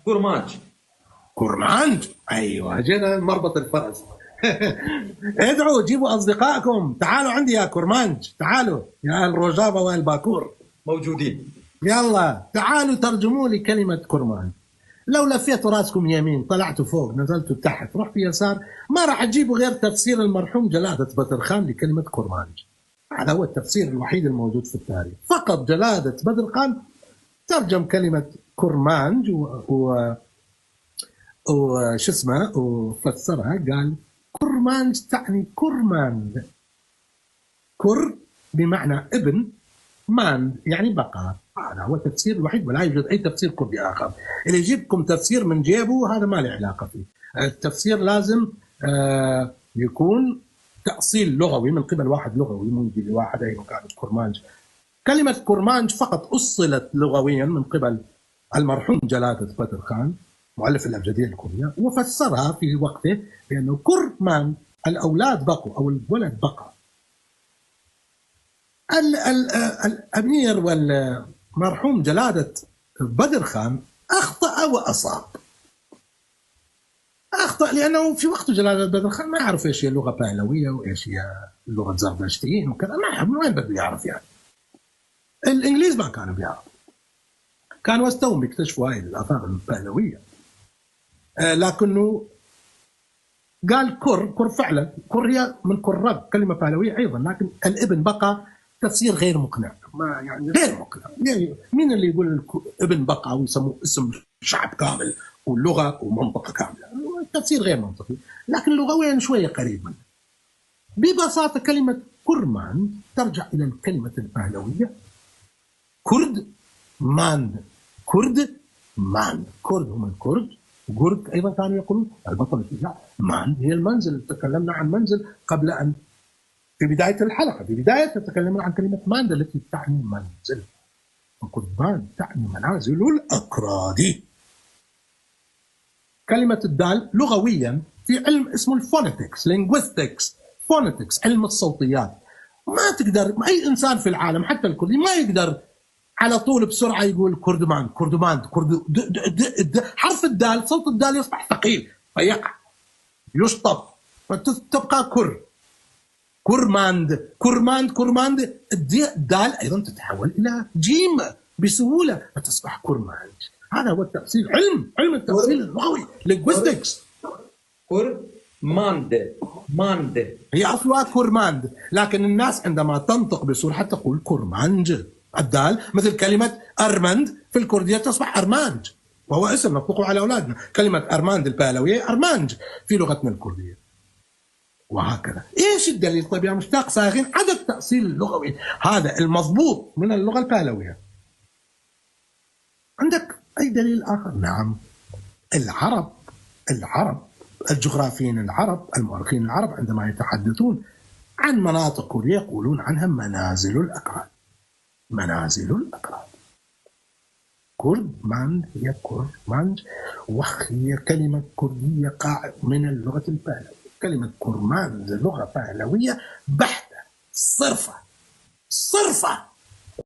كرمانج. كرمانج، ايوه جينا مربط الفرس. ادعوا، جيبوا اصدقائكم، تعالوا عندي يا كرمانج، تعالوا يا اهل روجافا واهل باكور موجودين. يلا تعالوا ترجموا لي كلمة كرمانج. لو لفيتوا راسكم يمين، طلعتوا فوق، نزلتوا تحت، رحتوا يسار، ما راح تجيبوا غير تفسير المرحوم جلادة بدرخان لكلمة كرمانج. هذا هو التفسير الوحيد الموجود في التاريخ. فقط جلادة بدرخان ترجم كلمة كرمانج وش اسمه وفسرها، قال كرمانج تعني كرماند، كر بمعنى ابن، ماند يعني بقرة. هذا هو التفسير الوحيد ولا يوجد أي تفسير كردي آخر. اللي يجيبكم تفسير من جيبه هذا ما له علاقة فيه. التفسير لازم يكون تأصيل لغوي من قبل واحد لغوي، مو يجي لواحد أي مكان كرمانج. كلمة كرمانج فقط أصلت لغويا من قبل المرحوم جلادة بدر خان مؤلف الأبجدية الكردية، وفسرها في وقته بأنه كرمان الأولاد بقوا أو الولد بقى. الأمير والمرحوم جلادة بدر خان أخطأ وأصاب. أخطأ لأنه في وقت جلادة بدر خان ما يعرف إيش هي اللغة البهلوية وإيش هي لغة زردشتيين وكذا، ما يعرف، من وين بده يعرف يعني. الإنجليز ما كانوا بيعرفوا، كانوا استوهم بيكتشفوا هاي الآثار البهلوية. لكنه قال كر، كر فعلا، كر هي من كرب، كلمة بهلوية أيضا، لكن الابن بقى تفسير غير مقنع، ما يعني غير مقنع. يعني مين اللي يقول ابن بقى ويسموه اسم شعب كامل ولغة ومنطقة كاملة؟ التفسير غير منطقي، لكن لغويا شوية قريب منه. ببساطة كلمة كرمان ترجع إلى الكلمة البهلوية كرد مان، كرد مان، كرد هم الكرد، وكرد أيضا كانوا يقولون البطل الشجاع، مان هي المنزل. تكلمنا عن منزل قبل أن في بداية الحلقة، في بداية تكلمنا عن كلمة ماند التي تعني منزل، وكردمان تعني منازل الأكراد. كلمة الدال لغويا في علم اسمه ال phonetics، linguistics، phonetics، علم الصوتيات. ما تقدر أي إنسان في العالم حتى الكردي ما يقدر على طول بسرعة يقول كردمان، كردمان، كرد، د، د، د، د. حرف الدال، صوت الدال يصبح ثقيل فيقع يشطب فتبقى كر، كرماند، كرماند، كرماند. الدال أيضا تتحول إلى جيم بسهولة فتصبح كرماند. هذا هو التأصيل، علم التأصيل اللغوي، linguistics. كرماند، ماند هي أصلها كرماند، لكن الناس عندما تنطق بسرعة تقول كرمانج. الدال مثل كلمة أرمند في الكردية تصبح أرمانج، وهو اسم نطلقه على أولادنا. كلمة أرماند البهلوية أرمانج في لغتنا الكردية، وهكذا. إيش الدليل طيب يا مشتاق صايغين على التأصيل اللغوي هذا المضبوط من اللغة البهلوية؟ عندك أي دليل آخر؟ نعم، العرب الجغرافيين العرب المؤرخين العرب عندما يتحدثون عن مناطق كوريا يقولون عنها منازل الأكراد. منازل الأكراد. كردمان هي كرمانج، وهي كلمة كردية قاعدة من اللغة البهلوية. كلمة كرمان لغة بهلوية بحتة صرفة صرفة.